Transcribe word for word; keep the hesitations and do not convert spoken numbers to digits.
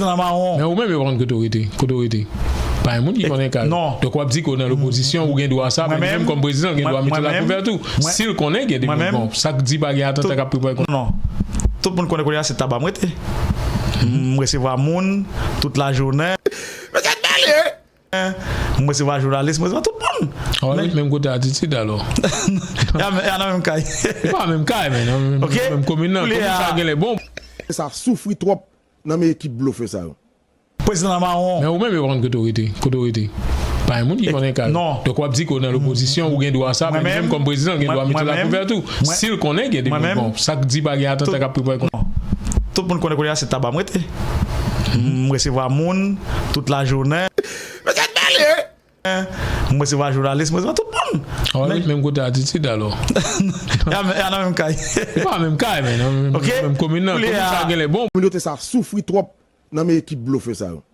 Nan mawon. Men ou menm, yo pa konn kote w rete. Kote w rete. Pa gen moun ki konnen kay ou. Non. Donk, w ap di ke w nan lopozisyon, ou gen dwa sa, men menm kòm prezidan, gen dwa mete lakouverti tou. Si l konnen gen de moun, bon, sa k di pa gen atanta k ap prepare konsa. Non. Tout moun konnen kounye a se Taba m rete. M resevwa moun tout lajounen. Men gad bagay, wi. M resevwa jounalis, m resevwa tout moun. Alright, menm kote Atitid alò. E a, e a nan menm kay. E pa menm kay, men nan menm, menm komin nan. Komin sa gen lè bon. Sa soufri twòp nan men ekip blofè sa yo. Prezidan nan mawon. Men ou menm, yo pa konn kote w rete. Kote w rete. Pa gen moun ki konnen kay ou. Non. Donk, w ap di ke w nan lopozisyon, ou gen dwa sa, men menm kòm prezidan, gen dwa mete lakouverti tou. Si l konnen gen de moun, bon, sa k di pa gen atanta k ap prepare konsa. Tout moun konnen kounye a se Taba m rete. M resevwa moun tout lajounen. Men gad bagay, wi. M resevwa jounalis, m resevwa tout moun. Alright, menm kote Atitid alò. E a, e a nan menm kay. E pa menm kay, men nan menm, menm komin nan. Komin sa gen lè bon. Kominote sa soufri twòp nan men ekip blofè sa yo.